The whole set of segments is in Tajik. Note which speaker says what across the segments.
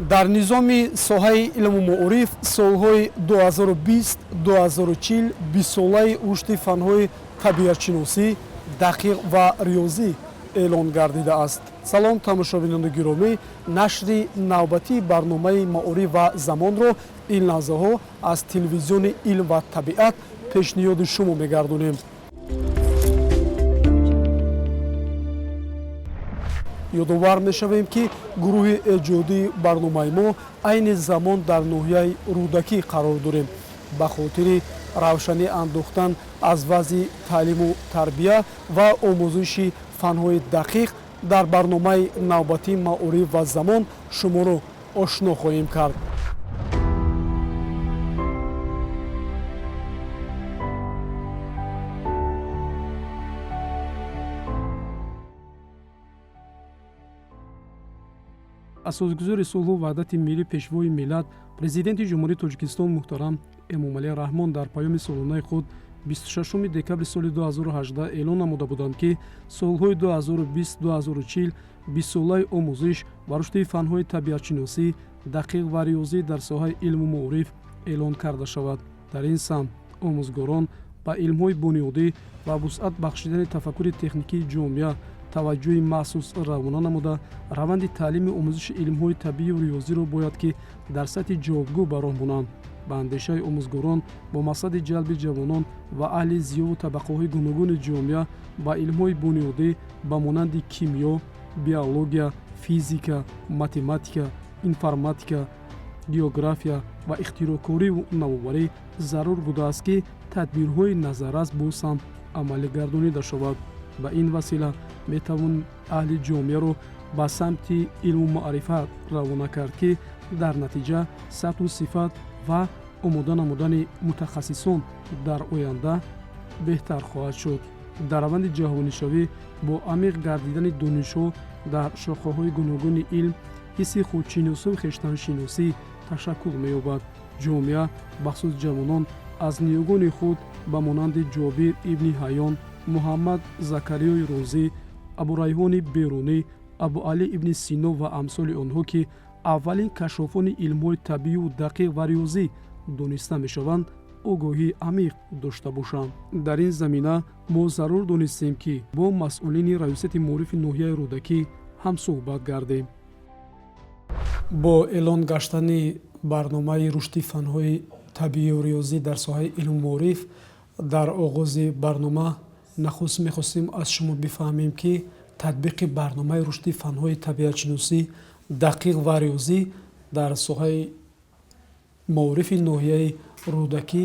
Speaker 1: Дар низоми соҳаи илму маориф солҳои 2020-2040 бистсолаи рушди фанҳои табиатшиносӣ, дақиқ ва риёзӣ эълон гардидааст. Салом, тамошобинони гиромӣ! Нашри навбатии барномаи «Маориф ва замонро» ин лаҳзаҳо аз телевизиони «Илм ва табиат» пешниҳоди шумо мегардонем. Ёдовар мешавем, ки гурӯҳи эҷодии барномаи мо айни замон дар ноҳияи Рӯдакӣ қарор дорем. Ба хотири равшанӣ андохтан аз вазъи таълиму тарбия ва омӯзиши фанҳои дақиқ дар барномаи навбатии «Маориф ва замон» шуморо ошно хоҳем кард. Асосгузори сулҳу ваҳдати миллӣ, Пешвои миллат, Президенти Ҷумҳурии Тоҷикистон муҳтарам Эмомалӣ Раҳмон дар паёми солонаи худ 26 декабри соли 2018 эълон намуда буданд, ки солҳои 2020-2040 бистсолаи омӯзиш ва рушди фанҳои табиатшиносӣ, дақиқ ва риёзӣ дар соҳаи илму маориф эълон карда шавад. Дар ин самт омӯзгорон ба илмҳои бунёдӣ ва вусъат бахшидани тафаккури техникии ҷомеа таваҷҷӯҳи махсус равона намуда, раванди таълими омӯзиши илмҳои табиию риёзиро бояд ки дар сатҳи ҷавобгӯ ба роҳ монанд. Ба андешаи омӯзгорон, бо мақсади ҷалби ҷавонон ва аҳли зиёву табақаҳои гуногуни ҷомеа ба илмҳои бунёдӣ ба монанди кимиё, биология, физика, математика, информатика, география ва ихтироъкориву навоварӣ зарур будааст, ки тадбирҳои назаррас боз ҳам амалӣ гардонида шавад. Ба ин васила метавон аҳли ҷомеаро ба самти илму маърифат равона кард, ки дар натиҷа сатҳу сифат ва омода намудани мутахассисон дар оянда беҳтар хоҳад шуд. Дар раванди ҷаҳонишавӣ бо амиқ гардидани донишҳо дар шохаҳои гуногуни илм, ҳисси худшиносию хештаншиносӣ ташаккул меёбад. Ҷомеа, бахусус ҷавонон, аз ниёгони худ ба монанди Ҷобир ибни Ҳайён, Муҳаммад Закариёи Розӣ, Абурайҳони Берунӣ, Абуалӣ ибни Сино ва амсоли онҳо, ки аввалин кашшофони илмҳои табиию дақиқ ва риёзӣ дониста мешаванд, огоҳии амиқ дошта бошанд. Дар ин замина мо зарур донистем, ки бо масъулини Раёсати маорифи ноҳияи Рӯдакӣ ҳамсӯҳбат гардем. Бо эълон гаштани барномаи рушди фанҳои табиию риёзӣ дар соҳаи илму маориф, дар оғози барнома нахуст мехостем аз шумо бифаҳмем, ки татбиқи барномаи рушди фанҳои табиатшиносӣ, дақиқ ва риёзӣ дар соҳаи маорифи ноҳияи Рӯдакӣ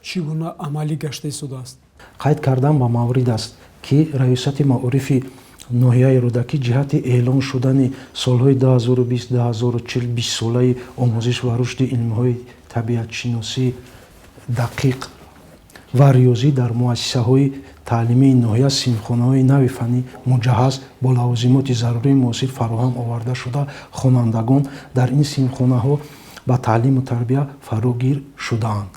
Speaker 1: чӣ гуна амалӣ гашта истодааст.
Speaker 2: Қайд кардан ба маврид аст, ки Раёсати маорифи ноҳияи Рӯдакӣ ҷиҳати эълон шудани солҳои 2020-2040 бистсолаи омӯзиш ва рушди илмҳои табиатшиносӣ, дақиқ ва риёзӣ дар муассисаҳои таълимии ноҳия синфхонаҳои нави фаннӣ муҷаҳҳаз бо лавозимоти зарурии муосир фароҳам оварда шуда, хонандагон дар ин синфхонаҳо ба таълиму тарбия фарогир шудаанд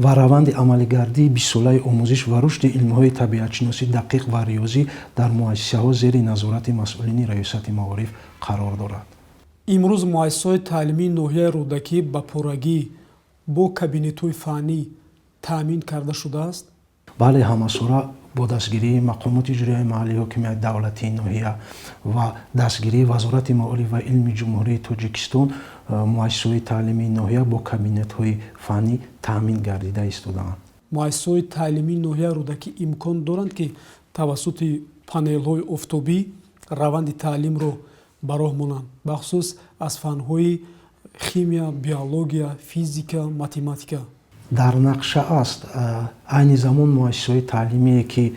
Speaker 2: ва раванди амалигардии бистсолаи омӯзиш ва рушди илмҳои табиатшиносӣ, дақиқ ва риёзӣ дар муассисаҳо зери назорати масъулини Раёсати маориф қарор дорад.
Speaker 1: Имрӯз муассисаҳои таълимии ноҳияи Рӯдакӣ ба пуррагӣ бо кабинетҳои фаннӣ таъмин карда шудааст?
Speaker 2: Бале, ҳамасола бо дастгирии мақомоти иҷроияи маҳаллии ҳокимияти давлатии ноҳия ва дастгирии Вазорати маориф ва илми Ҷумҳурии Тоҷикистон муассисаҳои таълимии ноҳия бо кабинетҳои фаннӣ таъмин гардида истодаанд.
Speaker 1: Муассисаҳои таълимии ноҳияи Рӯдакӣ имкон доранд, ки тавассути панелҳои офтобӣ раванди таълимро ба роҳ монанд, бахусус аз фанҳои химия, биология, физика, математика?
Speaker 2: Дар нақша аст. Айни замон муассисаҳои таълимие, ки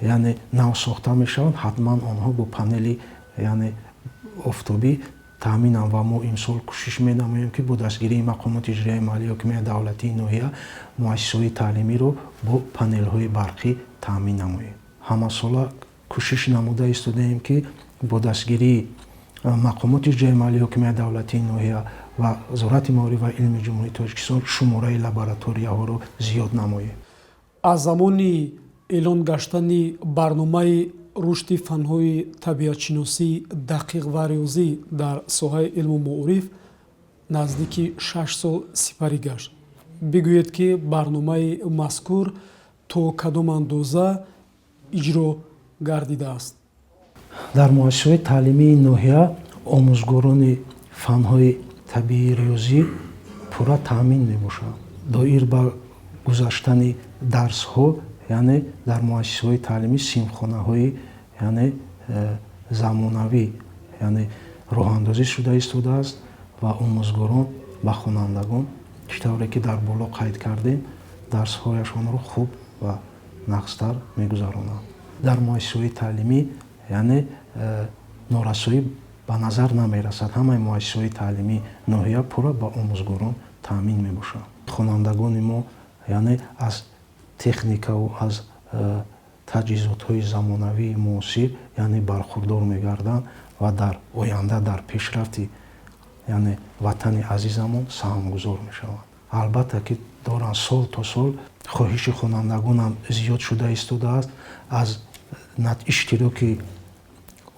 Speaker 2: яъне нав сохта мешаванд, ҳатман онҳо бо панели, яъне офтобӣ, таъминанд ва мо имсол кӯшиш менамоем, ки бо дастгирии мақомоти иҷроияи маҳаллии ҳокимияти давлатии ноҳия муассисаҳои таълимиро бо панелҳои барқӣ таъмин намоем. Ҳамасола кӯшиш намуда истодаем, ки бо дастгирии мақомоти иҷроияи маҳаллии ҳокимияти давлатии ноҳия ва Вазорати маориф ва илми Ҷумҳурии Тоҷикистон шумораи лабораторияҳоро зиёд намоем.
Speaker 1: Аз замони эълон гаштани барномаи рушди фанҳои табиатшиносӣ, дақиқ ва риёзӣ дар соҳаи илму маориф Наздики 6 сол сипарӣ гашт. Бигӯед, ки барномаи мазкур то кадом андоза иҷро гардидааст?
Speaker 2: Дар муассисаҳои таълимии ноҳия омӯзгорони фанҳои табиии риёзӣ пурра таъмин мебошанд. Доир ба гузаштани дарсҳо, яъне дар муассисаҳои таълимӣ синфхонаҳои, яъне замонавӣ, яъне роҳандозӣ шуда истодааст ва омӯзгорон ба хонандагон, чӣ тавре ки дар боло қайд кардем, дарсҳояшонро хуб ва нағзтар мегузаронанд. Дар муассисаҳои таълимӣ, яъне норасоӣ ба назар намерасад. Ҳамаи муассисаҳои таълимии ноҳия пурра ба омӯзгорон таъмин мебошанд. Хонандагони мо, яъне аз техникаву аз таҷҳизотҳои замонавии муосир, яъне бархурдор мегарданд ва дар оянда дар пешрафти, яъне ватани азизамон саҳмгузор мешаванд. Албатта ки доранд, сол то сол хоҳиши хонандагонам зиёд шуда истодааст. Аз иштироки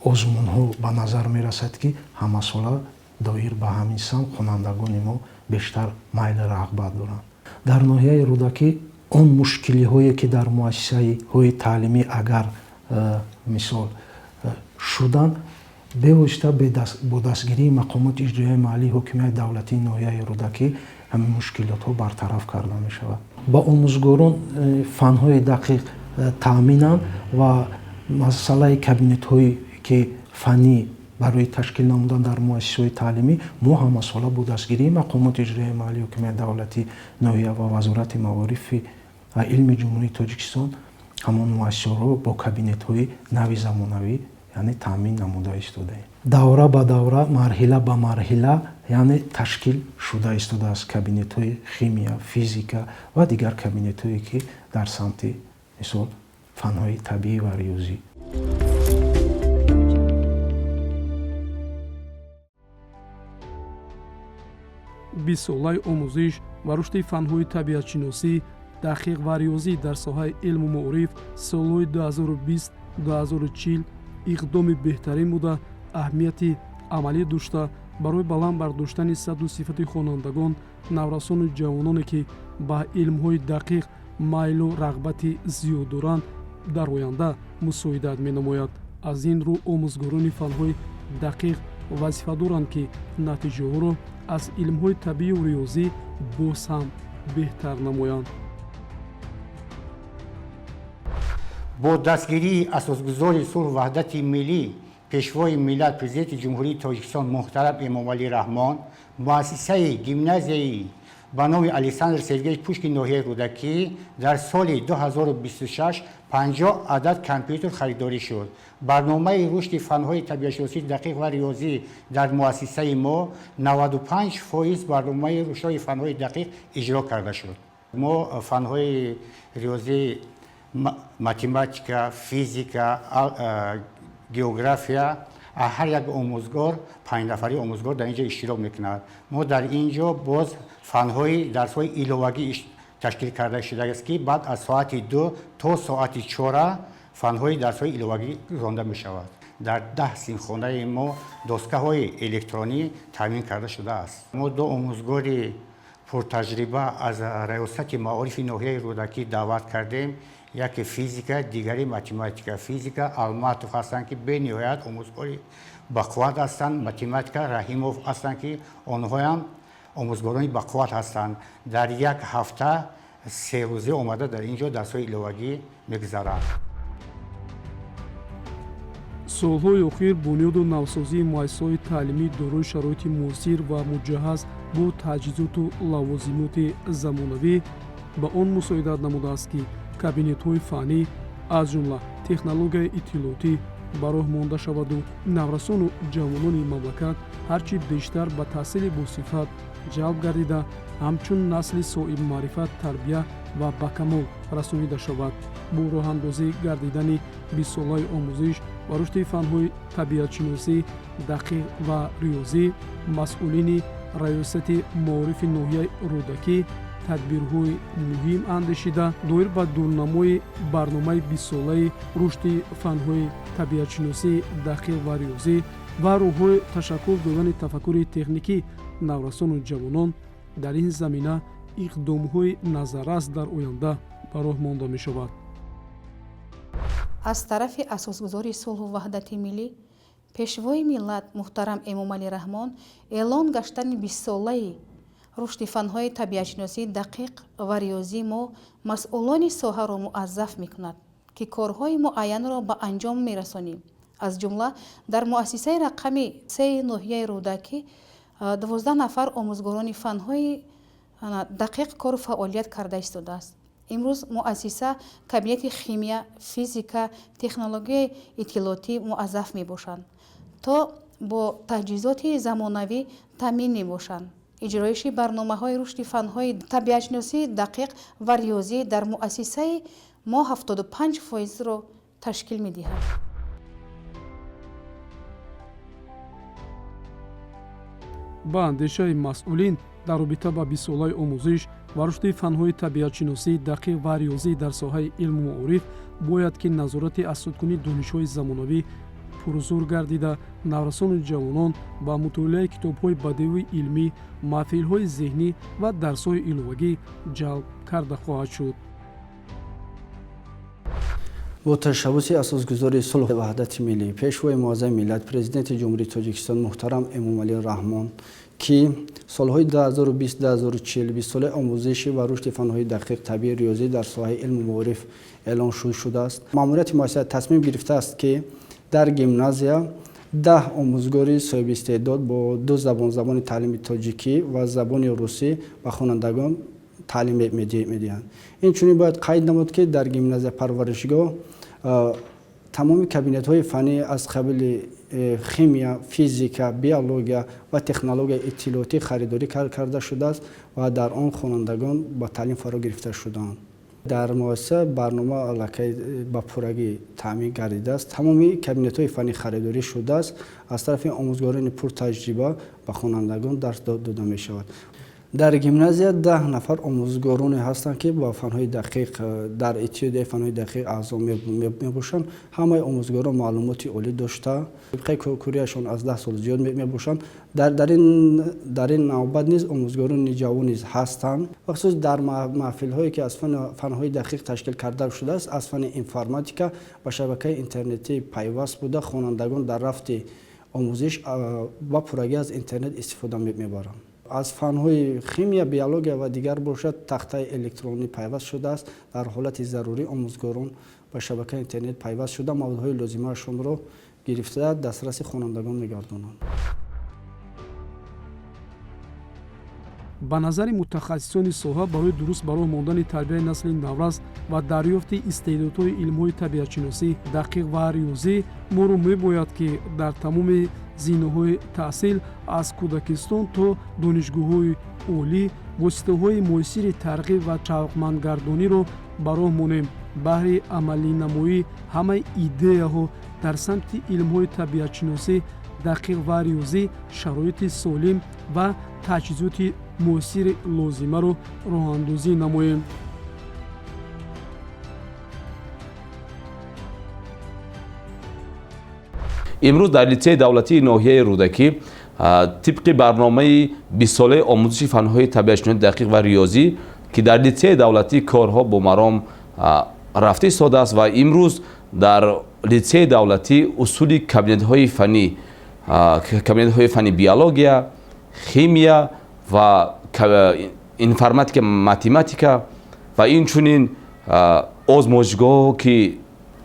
Speaker 2: озмунҳо ба назар мерасад, ки ҳамасола доир ба ҳамин самт хонандагони мо бештар майлу рағбат доранд. Дар ноҳияи Рӯдакӣ он мушкилиҳое ки дар муассисаҳои таълимӣ агар мисол шуданд, бевосита бо дастгирии мақомоти иҷроияи маҳаллии ҳокимияти давлатии ноҳияи Рӯдакӣ ҳамин мушкилотҳо бартараф карда мешавад. Ба омӯзгорон фанҳои дақиқ таъминанд ва масъалаи кабинетҳое ки фаннӣ барои ташкил намудан дар муассисаҳои таълимӣ, мо ҳамасола бо дастгирии мақомоти иҷроияи маҳаллии ҳокимияти давлатии ноҳия ва Вазорати маорифи ва илми Ҷумҳурии Тоҷикистон ҳамон муассисаҳоро бо кабинетҳои нави замонавӣ, яъне таъмин намуда истодаем. Давра ба давра, марҳила ба марҳила, яъне ташкил шуда истодааст кабинетҳои химия, физика ва дигар кабинетҳое ки дар самти, мисол, фанҳои табиӣ ва риёзӣ.
Speaker 1: 20-солаи омӯзиш ва рушди фанҳои табиатшиносӣ, дақиқ ва риёзӣ дар соҳаи илму маориф солҳои 2020-2040 иқдоми беҳтарин буда, аҳамияти амалӣ дошта, барои баланд бардоштани сатҳу сифати хонандагон, наврасону ҷавононе, ки ба илмҳои дақиқ майлу рағбати зиёд доранд, дар оянда мусоидат менамояд. Аз ин рӯ омӯзгорони фанҳои дақиқ вазифа доранд, ки натиҷаҳоро аз илмҳои табиию риёзӣ боз ҳам беҳтар намоянд.
Speaker 3: Бо дастгирии асосгузори сулҳу ваҳдати миллӣ, пешвои миллат, президенти Ҷумҳурии Тоҷикистон муҳтарам Эмомалӣ Раҳмон, муассисаи гимназияи ба номи Александр Сергеевич Пушкин ноҳияи Рӯдакӣ дар соли 2026 50 адад компютер харидорӣ шуд. Барномаи рушди фанҳои табиатшиносӣ, дақиқ ва риёзӣ дар муассисаи мо 95% барномаи рушдҳои фанҳои дақиқ иҷро карда шуд. Мо фанҳои риёзӣ, математика, физика, география, ҳар як омӯзгор, 5 нафари омӯзгор дар ин ҷо иштирок мекунад. Мо дар ин ҷо боз фанҳои дарсҳои иловагӣ ташкил карда шудааст, ки баъд аз соати 2 то соати 4 фанҳои дарсҳои иловагӣ гузаронда мешавад. Дар 10 синфхонаи мо доскаҳои электронӣ таъмин карда шудааст. Мо ду омӯзгори пуртаҷриба аз раёсати маорифи ноҳияи Рӯдакӣ даъват кардем: яке физика, дигари математика. Физика Алматов ҳастанд, ки бениҳоят омӯзгори бақувват ҳастанд, математика Раҳимов ҳастанд, ки онҳоям омӯзгорони бақувват ҳастанд. Дар як ҳафта 3 рӯза омада дар ин ҷо дарсҳои иловагӣ мегузаранд.
Speaker 1: Солҳои охир бунёду навсозии муассисаҳои таълимӣ дорои шароити муосир ва муҷаҳҳаз бо таҷҳизоту лавозимоти замонавӣ ба он мусоидат намудааст, ки кабинетҳои фаннӣ, аз ҷумла технологияи иттилоотӣ, ба роҳ монда шаваду наврасону ҷавонони мамлакат ҳарчи бештар ба таҳсили босифат ҷалб гардида, ҳамчун насли соҳибмаърифат тарбия ва ба камол расонида шавад. Бо роҳандозӣ гардидани 20-солаи омӯзиш ва рушди фанҳои табиатшиносӣ, дақиқ ва риёзӣ масъулини раёсати маорифи ноҳияи Рӯдакӣ тадбирҳои муҳим андешида, доир ба дурнамои барномаи 20-солаи рушди фанҳои табиатшиносӣ, дақиқ ва риёзӣ ва роҳҳои ташаккул додани тафаккури техникӣ. Наврасону ҷавонон дар ин замина иқдомҳои назаррас дар оянда ба роҳ монда мешавад.
Speaker 4: Аз тарафи асосгузори сулҳу ваҳдати миллӣ, Пешвои миллат муҳтарам Эмомалӣ Раҳмон эълон гаштани 20-солаи рушди фанҳои табиатшиносӣ, дақиқ ва риёзӣ мо масъулони соҳаро муаззаф мекунад, ки корҳои муайянро ба анҷом мерасонем. Аз ҷумла дар муассисаи рақами 3 ноҳияи Рӯдакӣ 12 нафар омӯзгорони фанҳои дақиқ кору фаъолият карда истодааст. Имрӯз муассиса кабинети химия, физика, технологияи иттилоотӣ муаззаф мебошанд, то бо таҷҳизоти замонавӣ таъмин мебошанд. Иҷроиши барномаҳои рушди фанҳои табиатшиносӣ, дақиқ ва риёзӣ дар муассисаи мо 75%-ро ташкил медиҳад.
Speaker 1: Ба андешаи масъулин, дар робита ба 20-солаи омӯзиш ва рушди фанҳои табиатшиносӣ, дақиқ ва риёзӣ дар соҳаи илму маориф бояд ки назорати азсудкунии донишҳои замонавӣ пурзур гардида, наврасону ҷавонон ба мутолиаи китобҳои бадеии илмӣ, маҳфилҳои зеҳнӣ ва дарсҳои иловагӣ ҷалб карда хоҳад шуд.
Speaker 5: Бо ташаббуси асосгузори сулҳу ваҳдати миллӣ, Пешвои муаззами миллат, Президенти Ҷумҳурии Тоҷикистон муҳтарам Эмомалӣ Раҳмон, ки солҳои 2020-2040 20-солаи омӯзиши ва рушди фанҳои дақиқ, табиӣ, риёзӣ дар соҳаи илму маориф эълон шудааст, маъмурияти муассиса тасмим гирифтааст, ки дар гимназия 10 омӯзгори соҳибистеъдод бо ду забон, забони таълими тоҷикӣ ва забони русӣ, ба хонандагон таълим медиҳанд. Инчунин бояд қайд намуд, ки дар гимназия парваришгоҳ тамоми кабинетҳои фаннӣ аз қабили химия, физика, биология ва технологияи иттилоотӣ харидорӣ карда шудааст ва дар он хонандагон ба таълим фаро гирифта шудаанд. Дар муассиса барнома аллакай ба пуррагӣ таъмин гардидааст. Тамоми кабинетҳои фаннӣ харидорӣ шудааст. Аз тарафи омӯзгорони пуртаҷриба ба хонандагон дарс дода мешавад. Дар гимназия 10 нафар омӯзгороне ҳастанд, ки ба фанҳои дақиқ, дар иттиҳодияи фанҳои дақиқ аъзо мебошанд. Ҳамаи омӯзгорон маълумоти олӣ дошта, тибқи курияшон аз 10 сол зиёд мебошанд. Дар ин навбат низ омӯзгорони ҷавон низ ҳастанд. Бахусус дар маҳфилҳое, ки аз фанҳои дақиқ ташкил карда шудааст, аз фанни информатика ба шабакаи интернетӣ пайваст буда, хонандагон дар рафти омӯзиш ба пуррагӣ аз интернет истифода мебаранд. Аз фанҳои химия, биология ва дигар бошад, тахтаи электронӣ пайваст шудааст. Дар ҳолати зарурӣ омӯзгорон ба шабакаи интернет пайваст шуда, маводҳои лозимаашонро гирифта, дастраси хонандагон мегардонанд.
Speaker 1: Ба назари мутахассисони соҳа, барои дуруст ба роҳ мондани тарбияи насли наврас ва дарёфти истеъдодҳои илмҳои табиатшиносӣ, дақиқ ва риёзӣ моро мебояд, ки дар тамоми зинаҳои таҳсил аз кӯдакистон то донишгоҳҳои олӣ воситаҳои муассири тарғиб ва шавқмандгардониро ба роҳ монем. Баҳри амалинамоии ҳамаи идеяҳо дар самти илмҳои табиатшиносӣ, дақиқ ва риёзӣ шароити солим ва таҷҳизоти муассири лозимаро роҳандозӣ намоем.
Speaker 6: Имрӯз дар литсейи давлатии ноҳияи Рӯдакӣ тибқи барномаи 20-солаи омӯзиши фанҳои табиатшиносӣ, дақиқ ва риёзӣ, ки дар литсейи давлатӣ корҳо бо маром рафта истодааст ва имрӯз дар литсейи давлатӣ усули кабинетҳои фаннӣ, кабинетҳои фанни биология, химия ва информатика, математика ва инчунин озмоишгоҳ, ки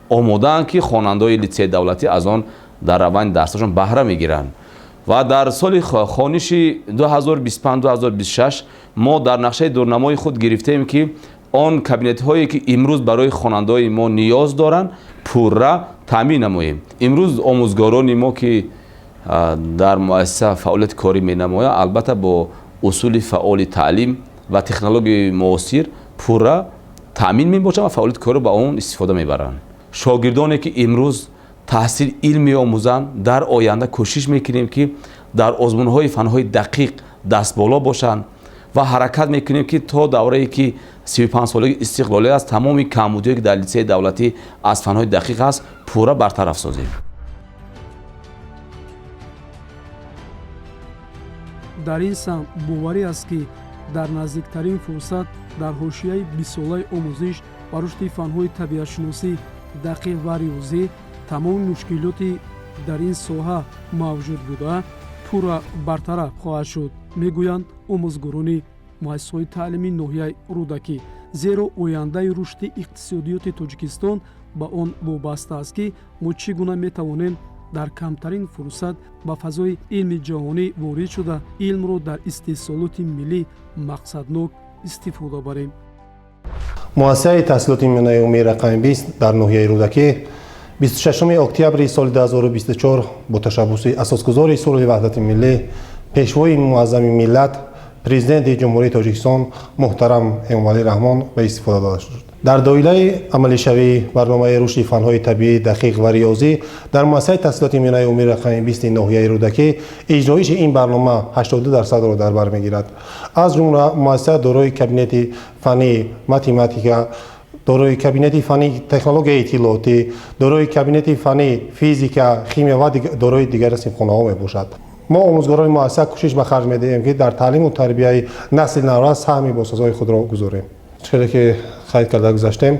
Speaker 6: омодаанд, ки хонандаҳои литсейи давлатӣ аз он дар раванди дарсашон баҳра мегиранд. Ва дар соли хониши 2025-2026 мо дар нақшаи дурнамои худ гирифтаем, ки он кабинетҳое, ки имрӯз барои хонандаҳои мо ниёз доранд, пурра таъмин намоем. Имрӯз омӯзгорони мо, ки дар муассиса фаъолияти корӣ менамоянд, албатта бо усули фаъоли таълим ва технологияи муосир пурра таъмин мебошанд ва фаъолияти корро ба он истифода мебаранд. Шогирдоне, ки имрӯз таҳсил илм меомӯзанд, дар оянда кӯшиш мекунем, ки дар озмунҳои фанҳои дақиқ дастболо бошанд ва ҳаракат мекунем, ки то даврае, ки 35-солаги истиқлолият аст, тамоми камбудиҳое, ки дар литсейи давлатӣ аз фанҳои дақиқ ҳаст, пурра бартараф созем.
Speaker 1: Дар ин самт боварӣ аст, ки дар наздиктарин фурсат дар ҳошияи бистсолаи омӯзиш ва рушди фанҳои табиатшиносӣ, дақиқ ва риёзӣ тамоми мушкилоти дар ин соҳа мавҷуд буда пурра бартараф хоҳад шуд, мегӯянд омӯзгорони муассисаҳои таълимии ноҳияи Рӯдакӣ. Зеро ояндаи рушди иқтисодиёти Тоҷикистон ба он вобаста аст, ки мо чӣ гуна метавонем дар камтарин фурсат ба фазои илми ҷаҳонӣ ворид шуда, илмро дар истеҳсолоти миллӣ мақсаднок истифода барем.
Speaker 7: Муассисаи таҳсилоти миёнаи умумии рақами 20 дар ноҳияи Рӯдакӣ 26 октябри соли 2024 бо ташаббуси асосгузори сулҳи ваҳдати миллӣ, пешвои муаззами миллат, президенти Ҷумҳурии Тоҷикистон муҳтарам Эмомалӣ Раҳмон ба истифода дода шуд. Дар доираи амалишавии барномаи рушди фанҳои табиӣ, дақиқ ва риёзӣ дар муассисаи таҳсилоти миёнаи умумии рақами 20 ноҳияи Рӯдакӣ иҷроиши ин барнома 82%-ро дар бар мегирад. Аз ҷумла муассиса дорои кабинети фаннии математика, дорои кабинети фаннии технологияи иттилоотӣ, дорои кабинети фаннии физика, химия ва дорои дигар синфхонаҳо мебошад. Мо омӯзгорони муассиса кӯшиш ба харҷ медиҳем, ки дар таълиму тарбияи насли наврас саҳми босазои худро гузорем. Чизе ки қайд карда гузаштем,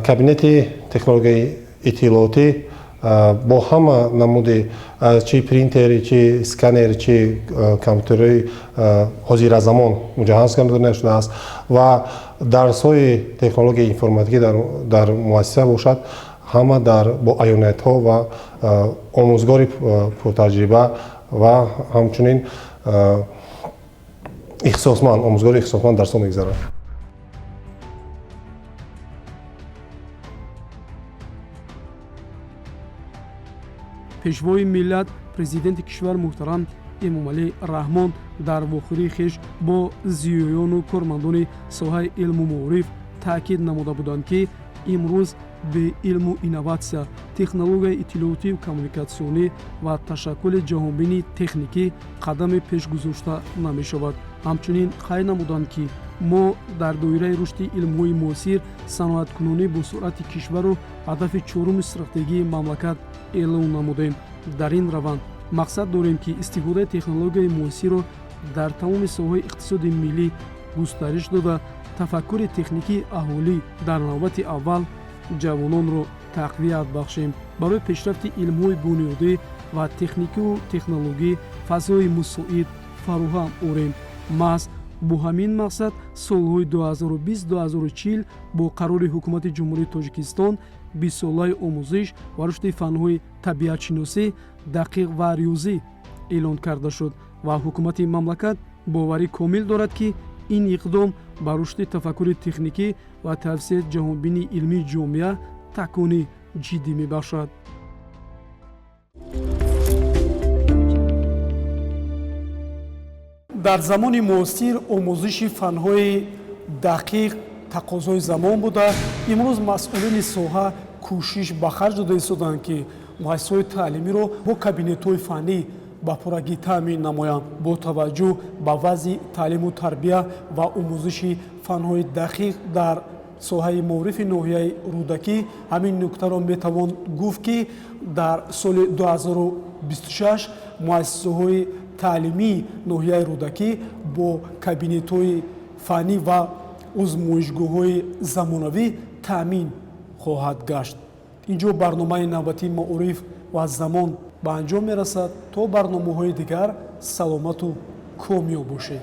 Speaker 7: кабинети технологияи иттилоотӣ бо ҳама намуди чи принтери, чи сканер, чи компютерҳои ҳозиразамон муҷаҳҳаз карда шудааст ва дарсҳои технологияи информатикӣ дар муассиса бошад ҳама бо аёниятҳо ва омӯзгори пуртаҷриба ва ҳамчунин ихтисосманд, омӯзгори ихтисосманд дарсҳо мегузаранд.
Speaker 1: Пешвои миллат, президенти кишвар муҳтарам Эмомалӣ Раҳмон дар вохӯрии хеш бо зиёёну кормандони соҳаи илму маориф таъкид намуда буданд, ки имрӯз бе илму инноватсия, технологияи иттилоотию коммуникатсионӣ ва ташаккули ҷаҳонбинии техникӣ қадаме пеш гузошта намешавад. Ҳамчунин қайд намуданд, ки мо дар доираи рушди илмҳои муосир саноаткунонӣ бо суръати кишвару ҳадафи чоруми стратегии мамлакат эълон намудем. Дар ин раванд мақсад дорем, ки истифодаи технологияи муосирро дар тамоми соҳаҳои иқтисоди миллӣ густариш дода, тафаккури техникии аҳолӣ, дар навбати аввал ҷавононро тақвият бахшем, барои пешрафти илмҳои бунёдӣ ва техникию технологӣ фазои мусоид фароҳам орем. Маҳз бо ҳамин мақсад солҳои 2020-2040 бо қарори Ҳукумати Ҷумҳурии Тоҷикистон бистсолаи омӯзиш ва рушди фанҳои табиатшиносӣ, дақиқ ва риёзӣ эълон карда шуд ва ҳукумати мамлакат боварӣ комил дорад, ки ин иқдом ба рушди тафаккури техникӣ ва тавсеаи ҷаҳонбинии илмии ҷомеа такони ҷиддӣ мебахшад. Дар замони муосир омӯзиши фанҳои дақиқ тақозои замон буда, имрӯз масъулини соҳа кӯшиш ба харҷ дода истоданд, ки муассисаҳои таълимиро бо кабинетҳои фаннӣ ба пуррагӣ таъмин намоянд. Бо таваҷҷӯҳ ба вазъи таълиму тарбия ва омӯзиши фанҳои дақиқ дар соҳаи маорифи ноҳияи Рӯдакӣ ҳамин нуктаро метавон гуфт, ки дар соли 2026 муассисаҳои таълимии ноҳияи Рӯдакӣ бо кабинетҳои фаннӣ ва озмоишгоҳҳои замонавӣ таъмин хоҳад гашт. Инҷо барномаи навбатии Маориф ва замон ба анҷом мерасад. То барномаҳои дигар саломату комёб бошед.